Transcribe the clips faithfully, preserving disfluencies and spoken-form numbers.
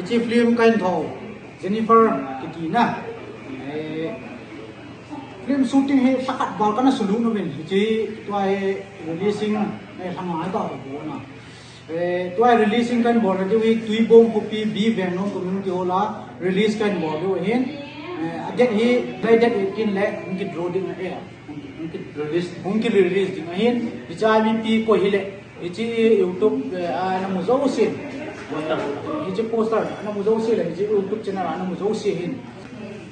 Hiche film kahin tho, Jennifer kiti na. Eh, film shooting hi pakhat bol kana sulu na vin. Hiche tua hi releasing eh lhang ai ta ko na. Eh, tua releasing kahin bol diu hi Tuibong khopi B Vengnom Community Hall a release kahin bol diu ahin. Eh, a date hi, July date eighteen le hung kidraw ding ahi. Hung ki release, hung ki release ding ahin. Hiche a mipi koi hile, hiche YouTube eh, a namu jouse in. Hiche poster a namu jouse le, hiche YouTube channel a namu jouse hin.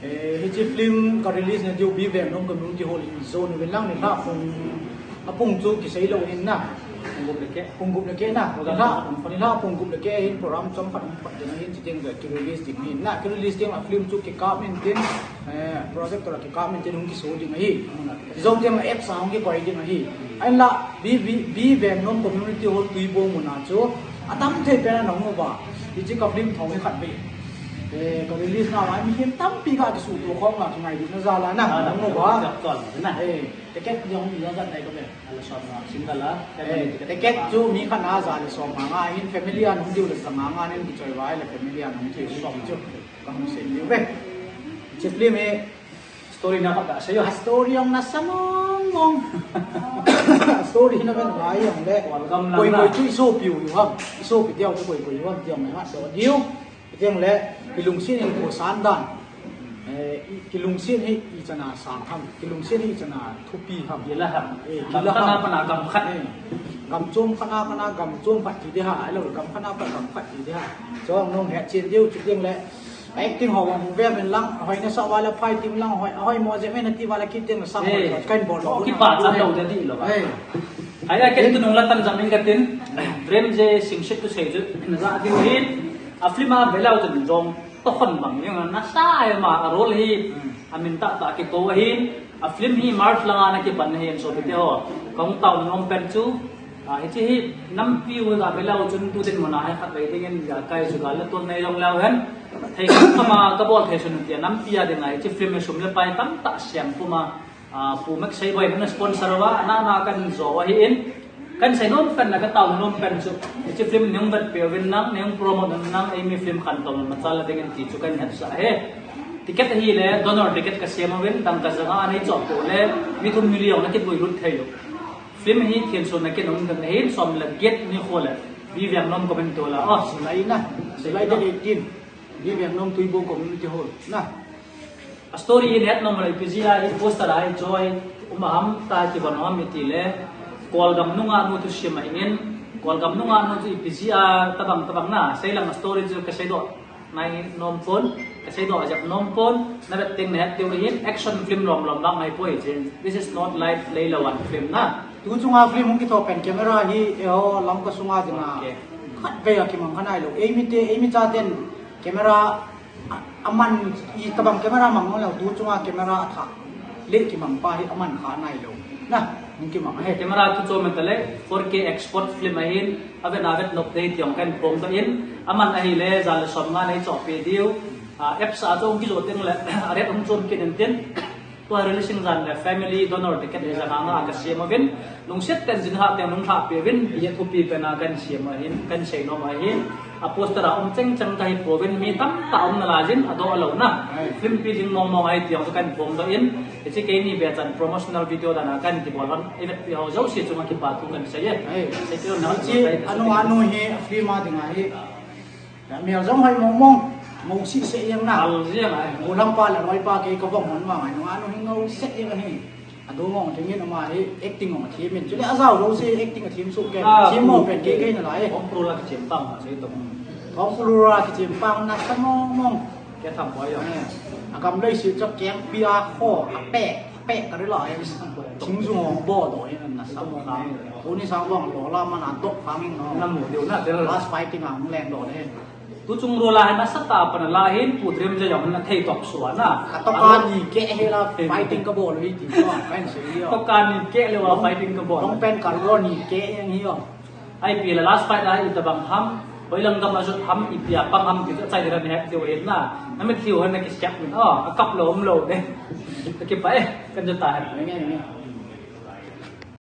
Eh, hiche film ka release na diu B Vengnom Community Hall in zone vin lang, nilhah pung, apung chu kisei lou hin na. Pung gup le keh. Pung gup le keh na. Program nilhah, nilhah pung gup le keh hin program chom khat um pat ding ahin, chuteng le ki release ding hin na. Ki release ding a film chu kikap in tin, eh, projector a kikap in tin hung kiso ding ahi. Ti jong teng le apps a hung kikoi ding ahi. Ahinla, B, B, B Vengnom Community Hall Tuibong mun a chu, adam thei pen a nahung uva. Hiche ka film thong hi khat ve. Eh, ka release na uva, mihem tampi ga kisuto khom na, kingailutna jal a na, nahung uva. Eh, ticket jong mi jong jat nai ka ve. Ala som na, single a. Eh, ticket chu mi khat na ja le som nga nga, in family a nahung diu le ja nga nga, nin kichoi uva le family a nahung diu som chu. Ka hung sei diu ve. Hiche film hi story na khat ka sei u. Story jong nasa mong mong. Story na ven lai jong le. Koi koi chu i sopi u ham. I sopi diu chu koi koi u ham ti jong na so diu. Ti jong le kilungset in ko san dan. Eh, i, kilungset hi ichan a sang ham. Kilungset hi ichan a thupi ham. Gila ham. Eh, gam gila khat na ham. Pan a gam khat. Eh, gam chom khat na pan a gam chom khat ti ding ham. Ahilou gam khat na pan gam khat ti ding ham. Chong nung het chen diu chu ti jong le. Acting ho vang ve men lang, hoi nasa uva le fighting lang, hoi, hoi mo je men ati uva le kiti nasa mo, eh, kahin bol lou. Kipah chan lou ding ahi lou va. Eh. Ahi a ken tu nung la tan jam in katin, Drem je singset tu sei ju, na ja diu hin, a film a ve leu chun jong, to khon bang jong, nasa ai ma, a role hi, hmm, amin tah tah kikou ahin, a film hi March lang a na kipan ahin, sopi te ho, kahung taona nom pen chu, Ah, hiche hi nampi u ga ve leu chun tu din mun a hi khatvei ding in ga kai chu ga le tun nei jong leu hen. Thei khat kama ka bol thei sun tia nampi a ding a hiche film hi sum le pai tamtah siam puma, ah, Pu Mek Seiboi hin sponsor uva, na na kan jo ahi in. Kan sei nom pen na ka taona nom pen chu. Hiche film nei hung vet peh uvin lang, nei hung promote uvin lang, eimi film khantou machal a ding in ti chu kan hetsah e. Ticket ahile, donor ticket ka siam uvin, dangka janga nei choh peh le, mi thum mi li jong na kibui lut thei u. Film hi thil sona kin um ding ahin, som le get ni kho le, B Vengnom Community Hall a. Oh, July na, July date eighteen, B Vengnom Tuibong Community Hall na. A story hi het nom le ipi jeh a hi poster a hi choi, um a ham ta kibang ham iti le, Kolgam nunga nu thusim ahin, Kolgam nunga nu chu ipi jeh a tabang tabang na, sei lang a story chu ka sei doh. Nai nom pon, ka sei doh jep nom pon, na vet teng na het diu ahin, action film lom lom bang ahi poi, this is not life lei lou an film na. Tu chunga film hung kitho pen camera hi, eiho Lamka sunga dinga. Okay. Khatvei a kimang kha nailou. Eimi te, eimi chaten camera a, aman, itobang camera mang lou, tu chunga camera athah le kimang pa hi aman kha nailou. Na, hung kimang ahi. Camera tu chom ta le, four K export film ahin, avet avet nop dei ti jong kan phong doh in, aman ahile, ja le som nga nei choh peh diu. Ah, apps a chu hung kijo teng le, a rate hung chom kit in tin. Tua releasing jan le family donor ticket le janga nga ka siam uvin. Lungset tah in jin ha teng lunglhah peh uvin, bia thupi pen a kan siam ahin, kan sei nom ahin. A poster a um cheng cheng kahi pouvin, mi tamtah um nalai jin, adoh lou na. Ai. Film pi ding mong mong ahi ti jong chu kan phong doh in. Hiche keini ve chan promotional video dan a kan kibol hon, i vetpi ho jouse chunga kipa thu kan sei e. Ai. Sei ti lou na. Hiche, anu, anu hi, film a ding ahi. Mel jong hoi mong mong, ngou sih seh jeng na. Al jeng ahi. Gollhang pa le loi pa kei ka vong hon vang ahi, anu hi ngou seh jeng ahi. Adong ong thengin ama hi acting ong athem in. Chule ajao jouse acting athem soh kei. Ah, them mo pen kei kei nalai. Thongpru la kichem pang ma sei to. Thongpru la kichem pang nasa mong mong. Kei tham boi jong. Eh, agam lei si chok keng pi a kho, apeh, apeh ka ri lai. Thing jung ong bo doh in nasa mong mong. Tuni sang vang lo la man a doh khang in no. Namu diu na tel. Last fighting a hung leng doh le. Tu chung role a hin nasatah a pan a la hin Pu Drem je jong na thei tok sua na. Ka tokah ni keh hi la fighting ka bol u hi ti ko, ka hin sei u. Tokah ni keh le uva fighting ka bol. Long pen ka ro ni keh jeng hi o. Ipi le last fight a itobang ham, hoilang gam a jot ham, ipi a pang ham ti chu achai ding a na het diu ahin na. Na mitlhi u hin na kisiap min, oh, akap lou um lou de. Ka kipah e, kan jot ta hen. Nge, nge.